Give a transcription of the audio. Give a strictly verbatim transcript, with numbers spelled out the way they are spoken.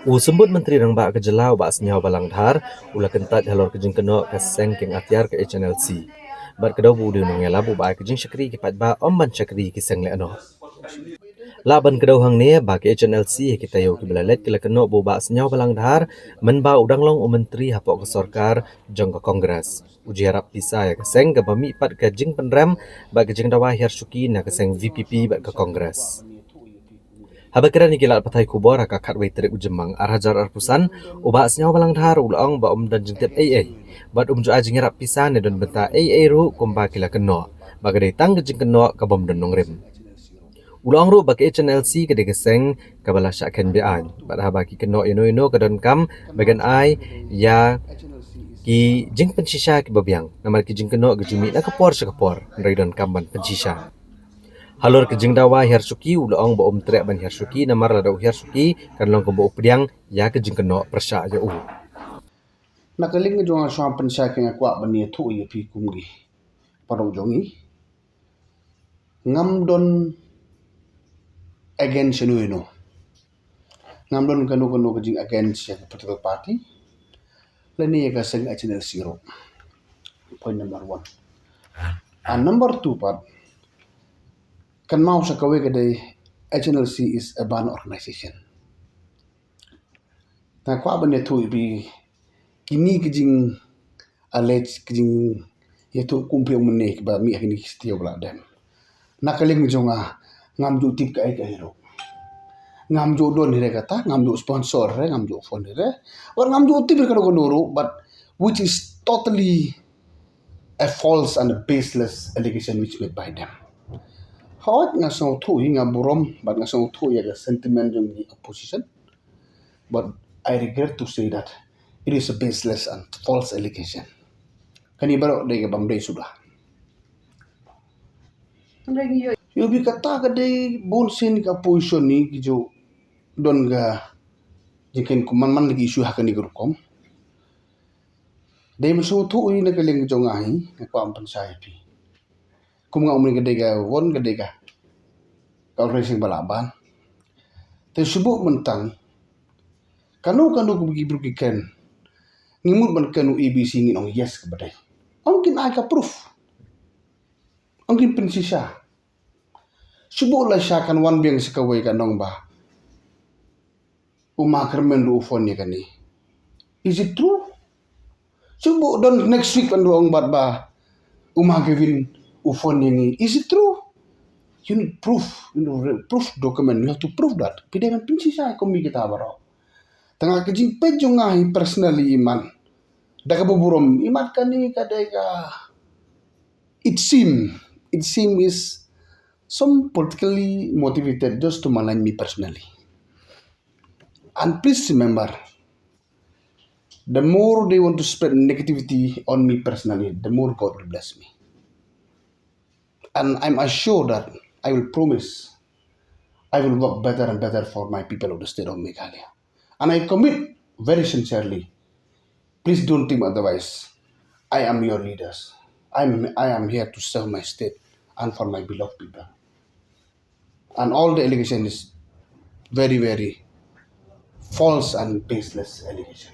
U Symbud Myntri Rangbah ka jylla u Bah Sniawbhalang Dhar u la kyntait halor ka jingkynnoh ka seng kieng atiar ka H N L C. Bad ka daw ba u dei u nongïalap u ba ai ka jingshakri ki paidbah ym ban shakri ki seng lehnoh. Lah ban ka daw hangne ba ka H N L C ha ki taïew kiba la leit ki la kynnoh ba u Bah Sniawbhalang Dhar mynba u dang long u myntri hapoh ka sorkar jong ka Congress. U ju ïarap pisa ïa ka seng kaba mih pat ka jingpynrem bad ka jingdawa hiar shuki na ka seng V P P bad ka Congress. Haba kren ïa ki lad pathai khubor ha ka khatwei tarik u Jymmang ar hajar arphew san, u Bah Sniawbhalang Dhar u la ong ba um don jingtip ei ei bad um ju ai jingïarap pisa ne don bynta ei ei ruh kumba ki la kynnoh, ba ka dei tang ka jingkynnoh ka bym don nongrim. U la ong ruh ba ka H N L C ka dei ka seng kaba la shah kheiñ be-aiñ bad haba ki kynnoh ïano ïano ka donkam ba kan ai ïa ki jingpynshisha kiba biang, namar ki jingkynnoh ki ju mih na ka por sha ka por, hynrei donkam ban pynshisha. Halor ka jingdawa hiar shuki u la ong ba um treh ban hiar shuki namar lada u hiar shuki kan long kumba u pdiang ïa ka jingkynnoh pyrshah ïa u. Na ka liang jong nga shuwa pynshai ka nga kwah ban ïathuh ïa phi kum ki paralok jong ngi. Ngam don against ïano ïano. Ngam don kano kano ka jing against ïa ka political party lane ïa ka seng H N L C ruh. Point number one. And number two pat, kynmaw sa kawei ka dei, H N L C is a banned organization. Nga kwah ban ïathuh ïa phi kine ki jing allege, ki jingïathuh kum phi ong mynne kiba mih ha kine ki step ba la dem. Na ka liang jong nga, ngam ju tip kaei kaei ruh. Ngam ju don hi re kata, ngam ju sponsor hi re, ngam ju fund hi re, wat ngam ju tip hi re kano kano ruh, but which is totally a false and a baseless allegation which made by them. Hooid, nga sngewthuh hi, nga burom bad nga sngewthuh ïa ka sentiment jong ki opposition, but I regret to say that it is a baseless and false allegation. Kane baroh dei ka bym dei suda. Ïa phi, kata ka dei bun sien ka position ne ki ju don ka jingkynmaw man man la ki issue ha kane ka rukom. Dei mynshuwa thuh hi na ka liang jong nga hi, nga kwah ban pynshai ïa phi. Kum nga ong mynne ka dei ka won ka dei ka, ka organization ba lah ban. Te shu buh mynta kano kano kaba ki briew ki kren, ngi mut ban kren u A B C ngin ong yes kaba dei. Ong kin ai ka proof. Ong kin pynshisha. Shu buh lashai kan wan biang sa kawei kan ong ba u Ma Kyrmen ruh u phone ïa kane. Is it true? Shu buh don next week kan ong bad ba u Ma Kevin u phone ïa ngi. Is it true? You need proof. You need re-, proof document. You have to prove that. Phi dei ban pynshisha kum kita baroh. Tang ka jingpeit jong nga hi personally, imat da kaba burom, imat kane ka dei ka, it seem, it seem is some politically motivated just to malign me personally. And please remember, the more they want to spread negativity on me personally, the more God will bless me. And I'm assured that I will promise I will work better and better for my people of the state of Meghalaya. And I commit very sincerely, please don't think otherwise. I am your leaders. I'm, I am here to serve my state and for my beloved people. And all the allegation is very, very false and baseless allegation.